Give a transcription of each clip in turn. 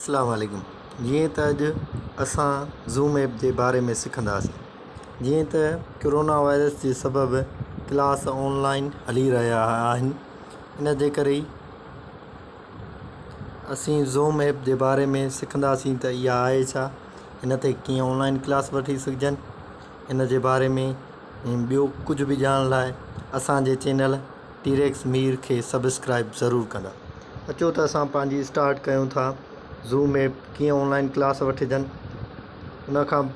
اسلام عليڪم جيئن ته اڄ اسان زوم ايپ جي باري ۾ سکنداسين جيئن ته ڪرونا وائرس جي سبب ڪلاس آن لائن هلي رهيا آهن ان جي ڪري اسين زوم ايپ جي باري ۾ سکنداسين ته اها آهي ڇا ان تي ڪيئن آن لائن ڪلاس وٺي سگهجن ان جي باري ۾ ٻيو ڪجهه به ڄاڻڻ لاء اسان جي چينل ٽيريڪس مير کي سبسڪرائب ضرور ڪندا. اچو ته اسان پنهنجي اسٽارٽ ڪيون ٿا زوم ايپ ڪيئن آن لائن ڪلاس وٺجن ان کان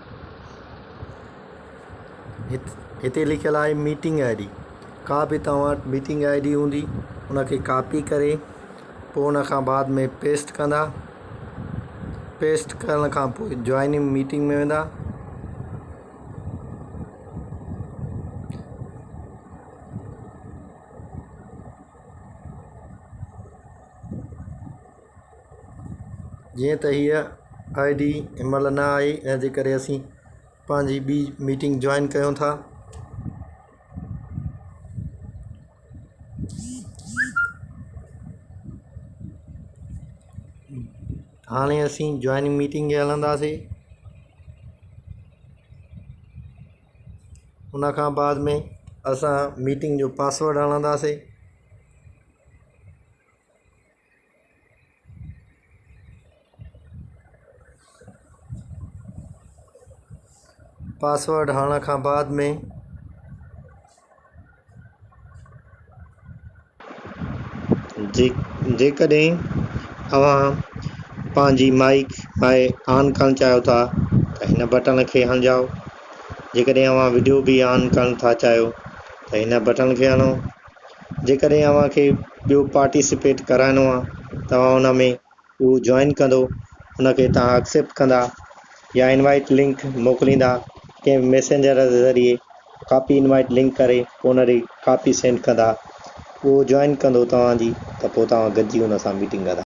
هتي لکيل آهي ميٽنگ I D ڪا به توهان وٽ ميٽنگ I D هوندي ان کي ڪاپي ڪري پوء ان کان بعد ۾ پيسٽ ڪندا پيسٽ ڪرڻ کان پوء جوائننگ ميٽنگ ۾ ويندا جيئن ته هيء I D هن مهل نه آئي ان جي ڪري اسين پنهنجي ٻي ميٽنگ جوائن ڪيون ٿا. هاڻي اسين جوائننگ ميٽنگ کي هلنداسين. ان کان بعد ۾ اسان ميٽنگ جو پاسورڊ هڻنداسين. پاسورڊ هڻڻ کان بعد ۾. جيڪڏهن اوهان پنهنجي مائيڪ آء آن ڪرڻ چاهيو ٿا ته هن بٽڻ کي هڻجائو جيڪڏهن اوهان وڊيو به آن ڪرڻ ٿا چاهيو ته هن بٽڻ کي هڻو جيڪڏهن اوهان کي ٻيو پارٽيسپيٽ ڪرائڻو آهي ته اوهان ان ۾ اهو جوائن ڪندو ان کي توهان ايڪسيپٽ ڪندا يا انوائيٽ لنڪ موڪليندا ڪنهن به ميسينجر جي ذريعي ڪاپي انوائيٽ لنڪ ڪري پوء ان ڏي ڪاپي سينڊ ڪندا اهو جوائن ڪندو توهان جي ته پوء توهان گڏجي ان سان ميٽنگ ڪندا.